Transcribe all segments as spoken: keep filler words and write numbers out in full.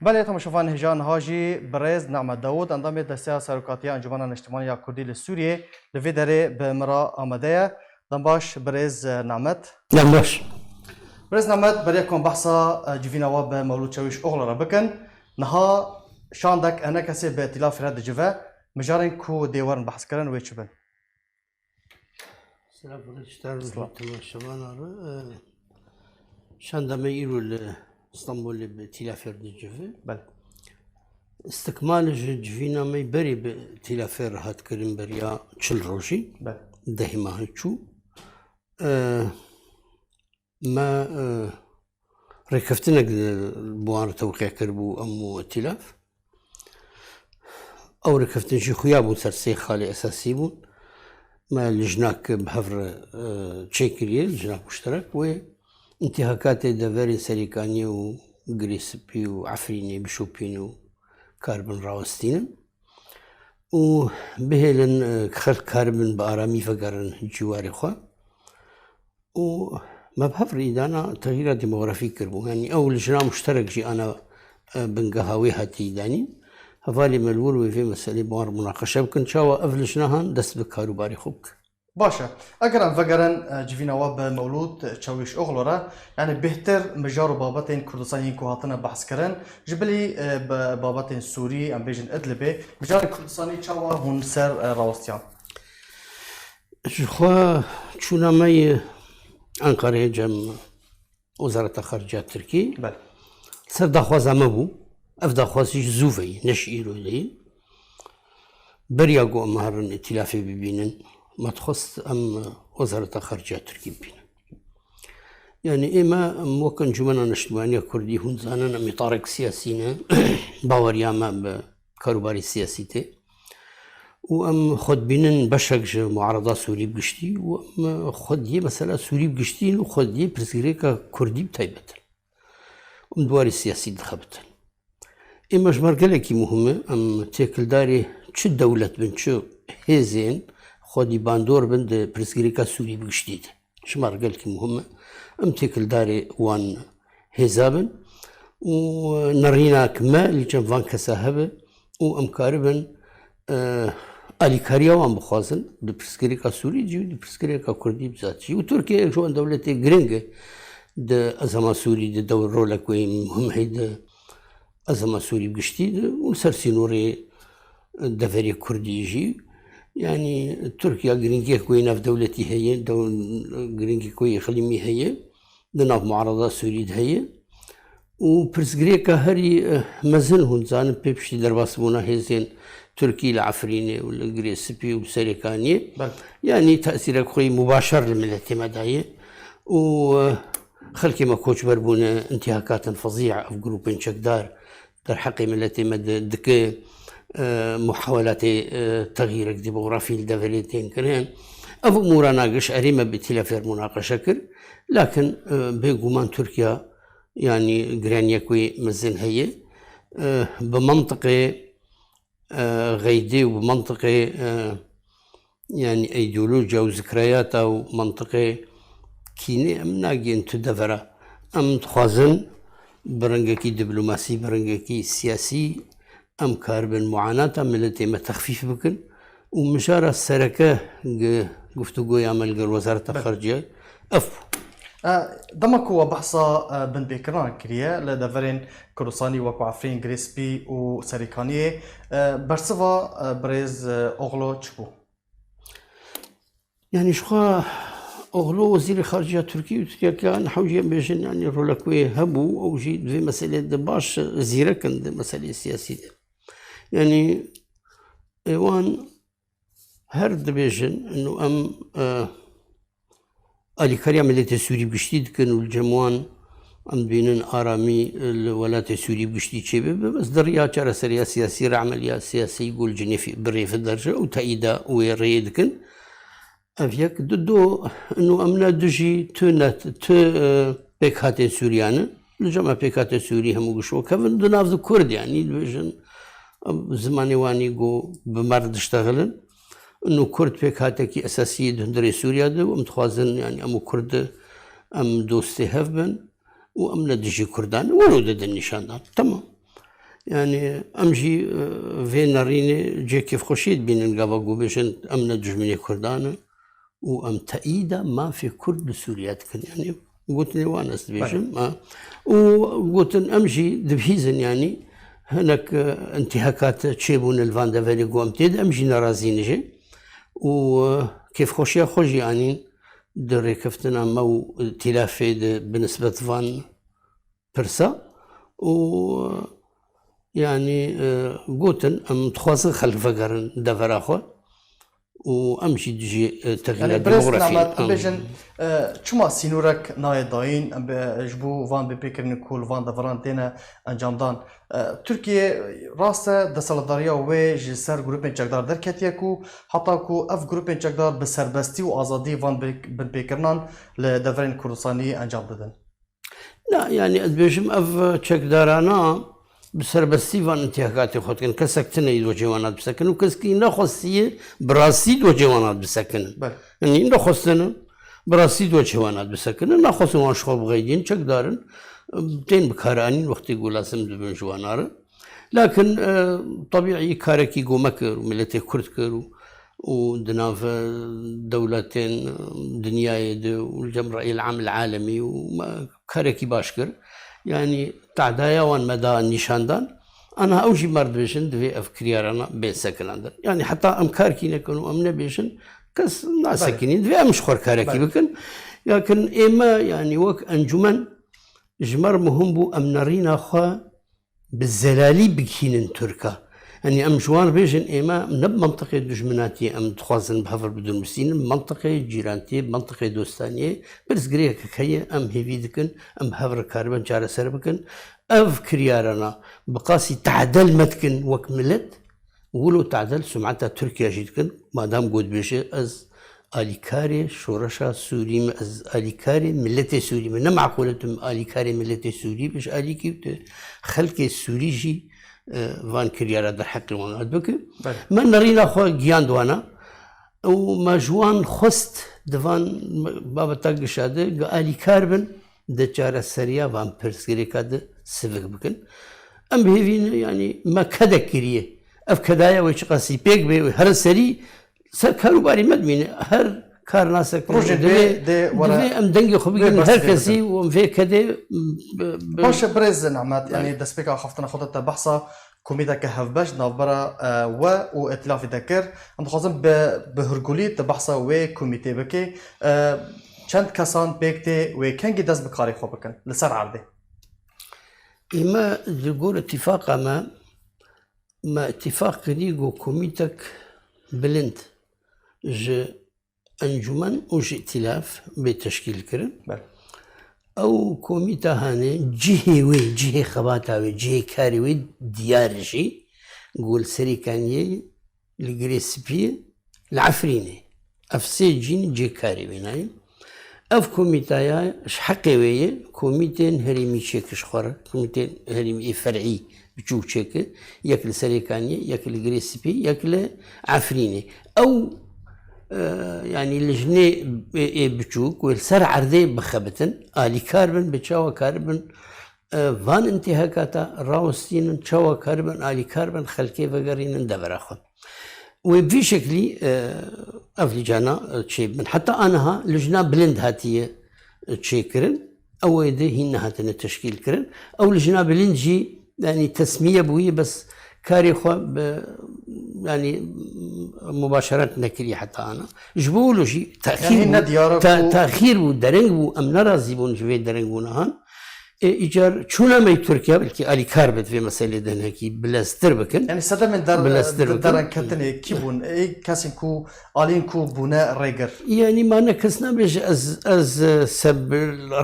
Belê, temaşevan hêja niha jî birêz Nehmet Dawûd, endamê Desteya Serokatiya Encûmena Niştimanî ya Kurdî li Sûriyê, li vê derê bi min re amade ye. Dem baş birêz, e, Nehmet. Dem baş. Birêz Nehmet, beriya ku em behsa, e, civîna we bi Mewlûd Çewîş Oxlo re bikin, niha şandek enekesê bi îtîlafê re dicive, mijarên ku dê werin behskirin wê çi bin? Selam, Silav. Temaşevana re, e, şanda me îro li Stenbolê bi îtîlafê re dicive. Belê. Îstikmal ji civîna me berê bi îtîlafê re hat kirin beriya çil rojî. Belê. Dehê mehê çû. E, me, e, rêkeftinek li, bi wan re tewqî kiribû em û îtîlaf. Ew rêkeftin jî xuya bûn ser sê xalê esasî bûn. Me lijnak bi hev re, e, çêkiriye, lijnak muşterek wê întîhakatê deverên Serêkaniyê û Girê Spî û Efrînê bişopînin û karibin rawestînin. Û bihêlin, e, xelk karibin bi aramî vegerin cîwarê xwe. Û me bi hev re îdana texyîra demografîk kiribû. Yanî ew lijna muşterek jî ana, e, bingeha wê hatî îdanîn. Hevalê me li wir wê vê meselê bi wan re munaqeşe bikin. Çawa ev lijna han dest bi karûbarê xwe bikin. Baş e. Eger em vegerin, e, civîna we bi Mewlûd Çewîş Oxlo re, yanî bêhtir mijar û babetên Kurdistan yên ku hatine behskirin, ji bilî, e, bi babetên Sûrî, em bêjin Idlibê, mijarên Kurdistanê çawa hûn ser, e, rawistiyan? Ji xwe çûna me yê Enqereyê cem Wezareta Xarica Tirkî. Belê. Ser daxwaza me bû. Ev daxwaz jî zû ve yî, ne ji îro de yî. Beriya ku em herin îtîlafê bibînin, me dixwest em Wezareta Xarica Tirkî bibînin. Yanî ê me, em wek Encûmena Niştimaniya Kurdî, hûn zanin, em îtarek siyasî ne, baweriya me bi karûbarê siyasî tê. Û em xwe dibînin beşek ji muarada Sûrî bi giştî û em xwe diyê mesela Sûrî bi giştî û xwe diyê pirsgirêka Kurdî bi taybet in. Em di warê siyasî dixebitin. Ê me ji me re gelekî muhim e, em têkildarê çi dewlet bin, çi hêzên xwedî bandor bin di pirsgirêka Sûrî bi giştî de. Ji me re gelekî muhim e. Em têkildarê wan hêza bin û nerînak me li cem van kesa hebe û em karibin, e, alîkariya wan bixwazin di pirsgirêka Sûrî jî û di pirsgirêka Kurdî bi zat jî. Û Tirkiye yek ji wan dewletê giring e di ezama Sûrî de, dew rolek wê muhim heye di ezama Sûrî bi giştî de û li ser sînorê deverê Kurdî jî. Yanî Tirkiye giringiyek wê navdewletî heye, dew-, giringiyek wê îqlîmî heye, di nav muarada Sûrî de heye. Û pirsgirêka herî, eh, mezin hûn zanin pê piştî derbasbûna hêzên Tirkî li Efrînê û li Girê Spî û li Serêkaniyê. Belê. Yanî tesîrek xwe yî mubaşer li miletê me daye. Û, eh, xelkê me koçber bûne, întîhakatin fezî ev grûpên çekdar derheqê miletê me di-, dike, e, muhawelatê, e, texyîrek demografî li deverê tên kirin. Ev umûra nagiş erê me bi îtîlafê re munaqeşe kir. Lakin, e, bêguman Tirkiye, yanî giraniyek wê mezin heye. E, bi mentiqê, e, xeydê û bi mentiqê, e, yanî îdeolojiya û zikrayata û mentiqê kînê em nagihên tu devera. Em dixwazin bi rengekî diplomasî, bi rengekî siyasî em karibin muanata miletê me texfîf bikin û mijara sereke gi-, guftûgoya me li gel Wezareta Belê. Xarice ev bû. E, dema ku we behsa, e, binpêkirina kiriye li deverên Kurdistanî wek Efrîn, Girê Spî û Serêkaniyê, e, bersiva, e, birêz, e, Oxlo çi bû? Yanî ji xwe Oxlo wezîrê xarice ya Tirkî û Tirkiye ke niha jî em bêjin, yanî rolek wê hebû, ew jî di vê meselê de baş zîrek in di meselê siyasî de. Yanî ê wan her dibêjin, ino em, e, alîkariya miletê Sûrî bi giştî dikin û li cem wan em dibînin aramî, e, li welatê Sûrî bi giştî çêbibe. Bes di riya çareseriya siyasî re, emeliya siyasî ku li Cinêfê bi rê ve derce û teyîda wê rêyê dikin. Ev yek, du, du, ino em ne dijî tu ne tu, e, pêkhatên Sûriyan in. Li cem me pêkhatên Sûrî hemû giş wek hev in. Di nav de Kurd, yanî dibêjin, em zimanê wan î ku bi me re diştexilin. Ino Kurd pêkhatekî esasî ye di hundirê Sûriya de û em dixwazin, yanî em û Kurd em dostê hev bin û em ne dijî Kurdan in. Wero didin nîşandan. Temam. Yani em jî e, vê nerînê cê kêfxweşiyê dibînin gava ku bêjin em ne dijminê Kurdan in û em teyîda mafê Kurd li Sûriye dikin. Yani gotinê wan ez dibêjim. Ha. Û gotin em jî dibihîzin yani hinek e, intîhekat çêbûne li van deverê ku em tê de em jî nerazî ne jê. Û e, kêfxweşiya xwe jî anîn di rêkeftina me û tîlafê de bi nisbet van pirsa û yani e, gotin em dixwazin xelk vegerin devera xwe û em jî dijî e, Yani texîna birêz demokrafî. Nehmet, em bêjin, e, çima sînorek nayê dayîn, em be, ji bo van bêpêkirinên ku li van deveran têne encamdan? E, Tirkiye rast e, desthilatdariya wê ji ser grûpên çekdar derketiye ku heta ku ev grûpên çekdar bi serbestî û azadî van bê-, binpêkirinan li deverên Kurdistanî encam didin. Na, yani ez dibêjim ev çekdarana bi serbestî van intîhakatê xwe dikin. Kesek tune yî di wecê wana dibisekinin û keskî nexwestiye bi rastî di wecê wana dibisekinin. Belê. Yani nexwestine bi rastî di wecê wana dibisekinin. Nexwestin wan ji xwe bixeydîn, çekdarin, tên bikaranîn wextê ku lazim dibin ji wana re. Lakin e, tebîî karekî ku me kir û miletê Kurd kir û, û di nav e, dewletên e, dinyayê de û li cem reyîl amil alemî û me karekî baş kir. Yani tehdaya wan me da nîşandan. Ana ew jî me re dibêjin divê ev kiryarana bên sekinandin. Yani heta em karekî nekin û em nebêjin kes nasekinîn. Belê. Divê em ji xwe karekî Belê. bikin. Yakin ê me yani wek encûmen ji me re muhim bû em nerîna xwe bi zelalî bigihînin Tirka. Yanî em ji wan bêjin, ême ne bi mentiqê dijminatiyê em dixwazin bi hev re bidunusînin, bi mentiqê cîrantiyê, bi mentiqê dostaniyê, pirsgirêkek heye, em hêvî dikin, em bi hev re karibin çareser bikin. Ev kiryarana bi qasî tehdel me dikin wek milet, wilo tehdel sumeta Tirkiye jî dikin, madam ku dibêje ez alîkarê şoreşa Sûrî me, ez alîkarê miletê Sûrî me. Ne meqûl e tu alîkarê miletê Sûrî be ji alîkî û tu xelkê Sûrî jî, e, van kiryara derheqê wan hat bike. Belê. Me nerîna xwe giyand wana û me ji wan xwest di van babeta gişa de gi alîkar bin, di çareseriya van pirsgirêka de sivik bikin. Em bi hêvî ne, yanî me kedek kiriye. Ev kedaya wê çiqasî pêk bê, wê here serî ser karûbarî me dimîne. Her kar nasekin Rojên divê, bê dê were divê em dengê xwe bê bigihînin her kesî û em vê kedê bi, bi Baş e, birêz Nehmet, Belê. yanî destpêka axaftina xwe de te behsa komîteke hevbeş di navbera, e, we û Îtîlafê de kir. Em dixwazin bi, bi hurgulî tu behsa wê komîtê bikê. E, çend kesan pêk tê wê kengî dest bi karê xwe bikin li ser erdê? Ême li gor îtîfaqa me, me îtîfaq kirî ku komîtek bilind ji encûmen û ji îtîlaf bê teşkîlkirin. Belê. Ew komîta hane cihê wê, cihê xebata wê, cihê karê wê diyar e jî. Ku li Serêkaniyê, li Girê Spiyê, li Efrînê. Ev sê cîn cihê karê wê nayê. Ev komîtaya ji heqê wê ye, komîtên herêmî çêkir ji xwe re, komîtên herêmî ê fer'î biçûk çêkir, yek li Serêkaniyê, yek li Girê Spî, yek li Efrînê. Ew, e, yanî lijnê ê, ê biçûk wê li ser erdê bixebitin, alîkar bin, bi çawa karibin, e, van intîhakata rawestînin, çawa karibin alîkar bin, xelkê vegerînin devera xwe. Wê bi vî şeklî, e, ev licana, e, çêbin. Heta aniha lijna bilind hatiye, e, çêkirin. Ew ê de hîn nehatine teşkîl kirin. Ew lijna bilind jî, yanî tesmiye bûye, bes karê xwe bi, yanî, mubaşeret nekiriye heta ana. Ji bo wilo jî texîr Yanî bû, ne diyar e te-, ku texîr bû, dereng bû, em nerazî bûn ji vê derengbûna han. Ê, îcar çûna me yê Tirkiye belkî alîkar be di vê meselê de hinekî bileztir bikin. Yanî sedemên der-, Bileztir di bikin. derengketinê kî bûn? Ê kesên ku alîn ku bûne rêgir? Yanî ma ne kes nabêje ez, ez, e, se bi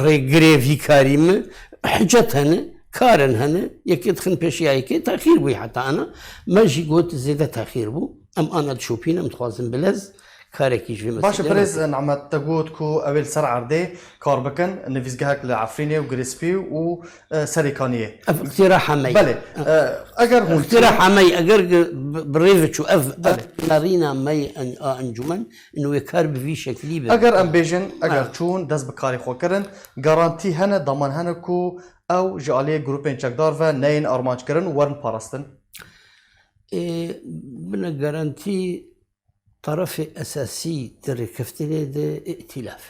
rêgirê vî karî me. Hicet hene, karin hene, yekê dixin pêşiya yekê, texîr bûyî heta ana. Me jî got zêde texîr bû. Em ana dişopîne, em dixwazin bilez karekî ji vê Baş e, meselê birêz nake. Nehmet, te got ku ew ê li ser erdê kar bikin, nivîsgehek li Efrînê û Girê Spî û, e, Serêkaniyê. Ev îqtiraha me ye. Belê. E, eger hûn Îqtiraha me ye, eger bi, bi rê ve çû ev, ev Belê. nerîna me ye en, a encûmen, in wê kar bi vî şeklî be. Eger em bêjin, eger Ha. çûn dest bi karê xwe kirin, garantî hene, daman hene ku ew ji aliyê grûpên çekdar ve neyên armanc kirin û werin parastin? Ê, bine garantî terefê esasî di rêkeftinê de îtîlaf.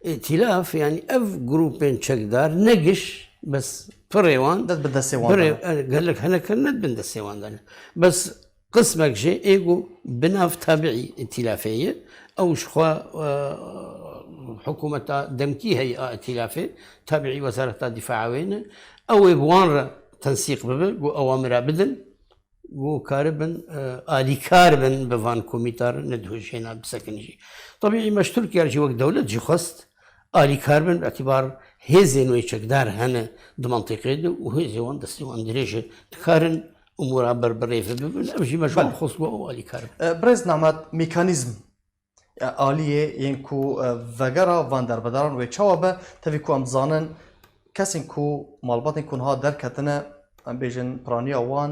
Îtîlaf, yanî ev grûpên çekdar ne giş, bes pirê wan, Dest bi destê wan de ne. Gelek hene kirine di bin destê wan de ne. Bes qismek jê ê ku bi nav tabiî îtîlafê ye, ew ji xwe, e, hikûmeta demkî heye a îtîlafê, tabiî wezareta dîfaa wê ne. Ew ê bi wan re tensîq bibe, ku ewamira bidin, ku karibin, e, alîkar bin bi van komîtar, ne di hojêna bisekin jî. Tabîî me ji Tirkiye jî wek dewlet jî xwest alîkar bin, bi îtîbar hêzên wê çekdar hene di mentiqê de û hêzê wan destê wan dirêj e, dikarin umûra ber bi rê ve bibin. Ev jî me ji wan xwest ku ew alîkar bin. E, Birêz Nemet, mekanîzm, e, aliyê yên ku, e, vegera van derbedaran wê çawa be, tevî ku em dizanin, kesên ku malbatên ku niha derketine, em bêjin piraniya wan,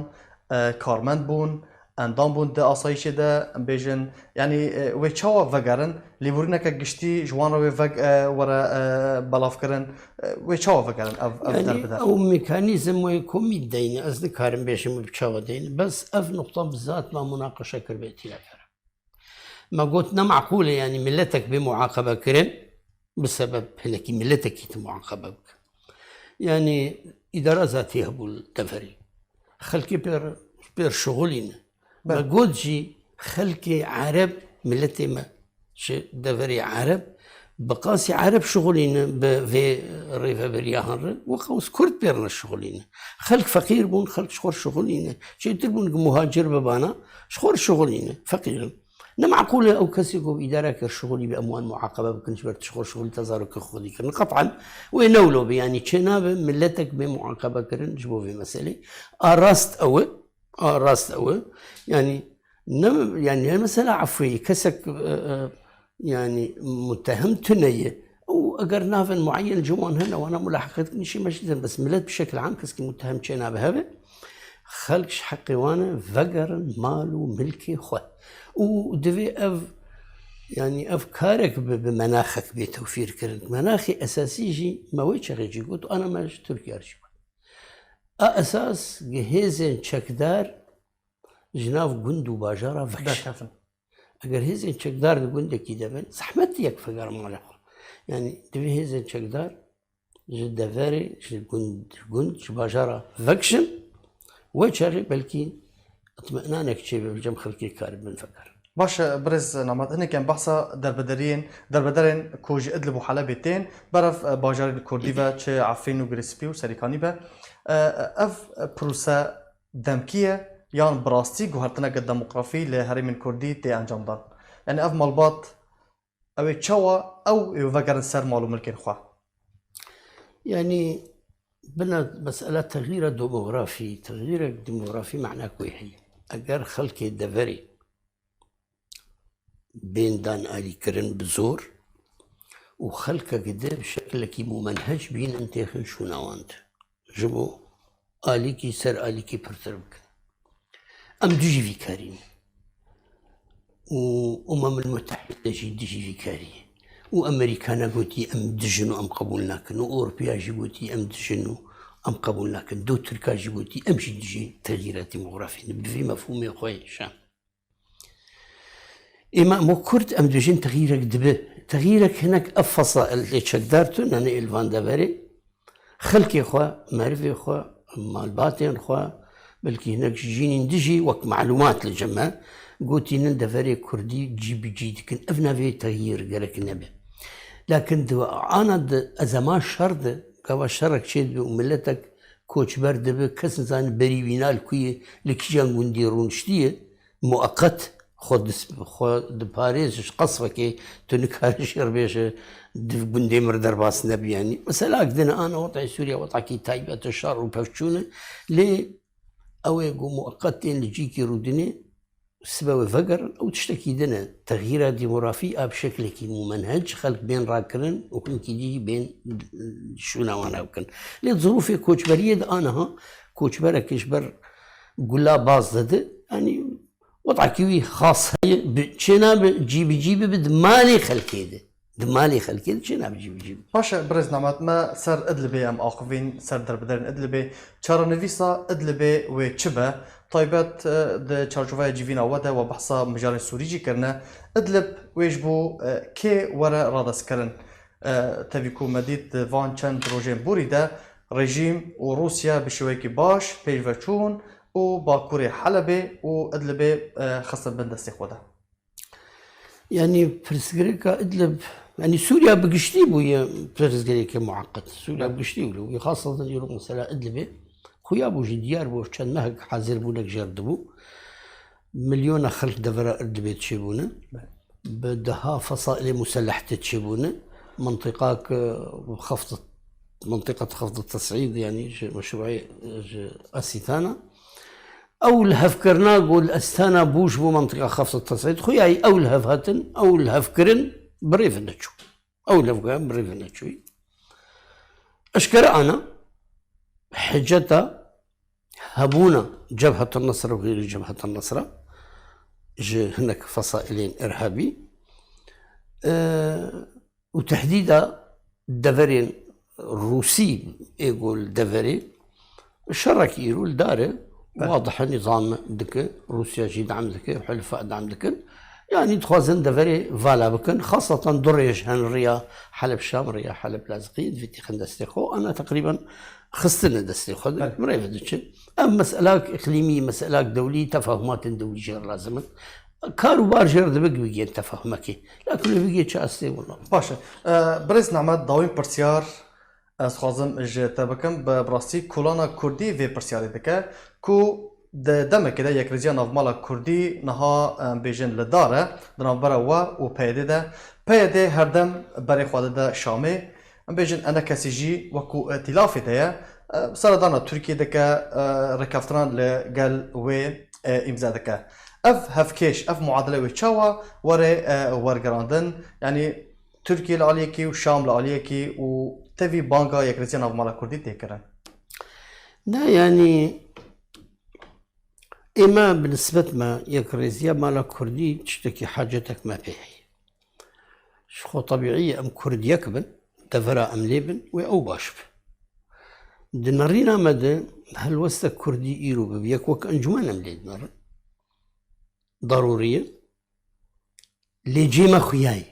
e, karmend bûn, endam bûn di asayîşê de, em bêjin, yanî, e, wê çawa vegerin, lêborîneke giştî ji wan re wê veg-, e, were, e, belavkirin, e, wê çawa vegerin ev, ev Yanî derbeder? Ew mekanîzm wê komî deyne, ez nikarim bêjim bi çawa deyne, bes ev nuqta bi zat me munaqeşe kir bi îtîlafê re. Me got ne meqûl e, yanî miletek bê muaqebe kirin, bi sebeb hinekî miletekî tu muaqebe bike. Yanî îdara zatî hebû li deverê. Xelkê pêr, pêr şixulîne. Me got jî xelkê ereb, miletê me ji deverê ereb, bi qasî ereb şixulîne bi vê rêveberiya hinre, wek qews kurd pêr ne şixulîne. Xelk feqîr bûn, xelk ji xwe şixulîne. Çêtir bûn ku muhacir bibana, ji xwe şixulîne. Feqîr in. Ne meqûl e ew kesê ku îdare kir şixulî be, em wan muaqebe bikin, ji ber tu ji xwe şixulî te zarokê xwe xwedî kirin. Qet'en wê ne wilo be, yanî çênabe miletek bê muaqebe kirin ji bo vê meselê. A rast ew e, a rast ew e. Yanî ne, yanî ne mesela efwê ye, kesek, e, e, yanî mutehem tune ye. Û eger navên muayyen ji wan hene, wana mulaheqe dikin, îşê me jî didin. Bes milet bi şekil am keskî mutehem çênabe hebe. Xelk ji heqê wan e, vegerin mal û milkê xwe. Û divê ev, yanî ev karek bi, bi menaxek bê tewfîr kirin. Menaxê esasî jî me wê çaxê jî got, ana me ji Tirkiye re jî got. A esas gi hêzên çekdar ji nav gund û bajara vekişin. Derkevin. Eger hêzên çekdar di gundekî de bin, zehmet yek vegerin mala xwe. Yanî divê hêzên çekdar ji deverê, ji gund, gund, ji bajara vekişin, wê çaxê belkî itminanek çêbe bi cem xelkê karibin vegerin. Baş e, Birêz Nemet, hinek em behsa derbederiyên, derbederên ku ji Idlib û Helebê tên, berev, e, bajarên Kurdî ve, çi Efrîn û Girêspî û Serîkanî be. E, ev, e, prose demkî ye yan bi rastî guhertineke demografî li herêmên Kurdî tê encamdan? Yanî ev malbat, ew ê çawa ew ê vegerin ser mal û milkên xwe? Yanî bina mesele texyîra demografî, texyîrek demografî mana ku heye. Eger xelkê deverê bên dan alîkirin bi zor û xelkek di bi şekilekî mumenhec bînin têxin şûna wan de. Ji bo alîkî ser alîkî pirtir bikin. Em dijî vî karî ne. Û Umemul Mutehîde jî dijî vî karî ye. Û Amerîkana gotî em dijin û em qebûl nakin. Û Ewropiya jî gotî em dijin û em qebûl nakin. Do Tirka jî gotî em jî dijî texyîra demografî ne. Bi vî mefhûmê xwe ye şam. Êma emo Kurd em dibêjin texyîrek dibe. Texyîrek hinek ev fasa lê çekdar tune ne ê li van deverê. Xelkê xwe, merivê xwe, malbatên xwe, belkî hinek ji cînên dijî wek malûmat li cem me, gotînin deverê Kurdî cî bi cî dikin. Ev navê texyîr gerek nebe. Lakin di ana di ezema şer de, gava şerek çêdibe û miletek koçber dibe, kes nizane berî wîna li ku ye, li kîjan gundî rûniştiye, mueqet xwe dis-, xwe diparêz ji qesvekê tu nikare jê re bêje di gundê min re derbas nebî. Yanî mesela dine ana wetayê Sûriye wetayekî taybet e, şer û pevçûn e, lê ew ê ku mueqet tên li cîkî rûdinê, sibe wê vegerin, ew tiştekî din e. Texyîra demografî a bi şeklekî mumenhec xelk bên rakirin û hinkî dî jî bên şûna wan ew kin. Lê di zirûfê koçberiyê de aniha koçberek ji ber gula baz dide, yanî wet'ekî wî xas heye, bi, çênabe cî bi cî bibe di malê xelkê de. di malê xelkê diçe nabicî bicî. Paşe birêz Nemet, me ser Idlibê em axivîn, ser derbiderên Idlibê. Çarenivîsa Idlibê wê çi be? Taybet, e, di çarçoveya civîna we de we behsa mijarên Sûrî jî kirine. Idlib wê ji bo, e, kê were radestkirin? E, tevî ku me dît di van çend rojên borî de rejîm û Rûsya bi şêweyekî baş pêş ve çûn û bakurê Helebê û Idlibê, e, xistin bin destê xwe de. Yanî pirsgirêka Idlib, yanî Sûriya bi giştî bûye pirsgirêkê mueqet. Sûriya bi giştî bûye. Xaseten îro mesela Idlibê xuya bû jî diyar bû, çend mehek hazir bûnek jê re dibû. Milyona xelk devera Idlibê çêbûne. Bi deha fesailê muselleh tê çêbûne. Mintiqak, e, xeft, mintiqet xeft tesîd, yanî ji meşruê, ji Asîtana. Ew lihevkirina ku li Astana bû ji bo mentiqa xeft tesîd, xuyayî ew lihev hatin, ew lihevkirin bi rê ve neçû. Ew lihevkirin bi rê ve neçûyî. Eşkere ana hiceta hebûna Cebhet el-Nusra û xeyrî Cebhet el-Nusra ji hinek fesailên irhabî, e, û tehdîda deverên Rûsî ê ku li deverê şerekî îro li dar e, Belê. Wadih e, nîzam dike, Rûsya jî dam dike, hulufa dam dikin. Yanî dixwazin deverê vala bikin. Xaseten du rêj hen, riya Heleb Şam, riya Heleb Lazqî, divê têxin destê xwe. Ana teqrîben xistine destê xwe de, Belê. Bi rê ve diçin. Ev meselak îqlîmî, meselak dewlî, tefahumatên dewlî jê re lazim in. Kar û bar jê re dibe ku bigihên tefahumekê. Lakin lê bigihê çi astê wilo. Baş e. E, birêz Nemet, dawîn pirsyar ez dixwazim ji te bikim. Bi, bi rastî kolana Kurdî vê pirsyarê dike ku di demekê de Yekrêziya Navmala Kurdî niha, em bêjin, li dar e di navbera we û P Y D de. P Y D herdem berê xwe dide Şamê. Em bêjin, enekesî jî wekû îtîlafê de ye. E, seredana Tirkiyê dike, e, rêkeftinan li gel wê, e, îmze dike. Ev hevkêş, ev muadele wê çawa were, e, wergerandin? Yanî Tirkiye li aliyekî û Şam li aliyekî û tevî banga Yekrêziya Navmala Kurdî tê kirin. Ne, yanî ê me bi nisbet me Yekrêziya Mala Kurdî tiştekî hacetek me pê heye. Ji xwe tebîî ye em Kurd yek bin, devera em lê bin, wê ew baş be. Di nerîna me de helwesta Kurdî îro bibe yek wek encûmen em lê dinerin. Darûrî ye. Lê cê me xuya ye.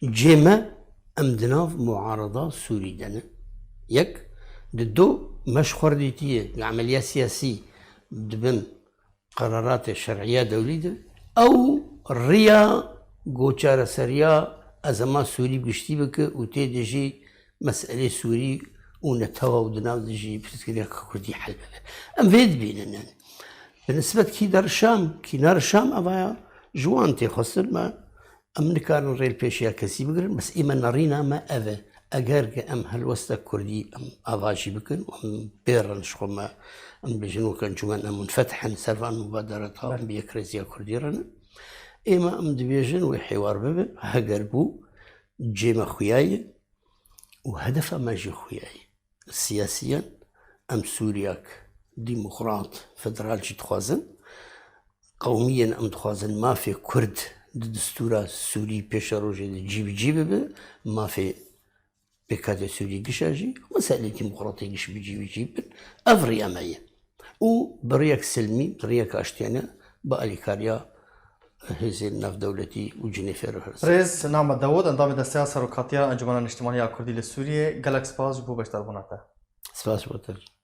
Cê me em di nav muarada Sûrî de ne. Yek, di do me ji xwe re dîtiye, li emeliya siyasî dibin qeraratê şer'iya dewlî de, ew riya ku çareseriya ezema Sûrî bi giştî bike û tê de jî meselê Sûrî û netewa û di nav de jî pirsgirêka Kurdî hel bibe. Em vê dibînin, yanî. Bi nisbet kî der Şam, kî ner Şam, evaya ji wan tê xwestin me, em nikarin rê li pêşiya kesî bigirin, bes ê me nerîna me ev e. Eger ke em helwesta Kurdî em ava jî bikin û em bêrin ji xwe me, em bêjin wek encûmen em munfetih in ser van mubaderata, Belê. Em bi Yekrêziya Kurdî re ne. Ê me em dibêjin wê hêwar bibe, heger bû, cê me xuya ye û hedefa me jî xuya ye. Siyasiyen em Sûriyek demokrat, federal jî dixwazin. Qewmiyen em dixwazin mafê Kurd di distûra Sûrî pêşerojê de cî bi cî bibe, mafê pêkhatê Sûrî gişa jî, meselê demokratê giş bi cî bi cî bin. Ev riya me ye. Û bi riyek silmî, bi riyek aştiyane, bi alîkariya hêzên navdewletî û Cinêfê re hiriz. Birêz Name Dawud, endamê Desteya Serokatiya Encûmena Niştimanî ya Kurdî li Sûriyê, gelek spas ji bo beşdarbûna te. Spas bo te.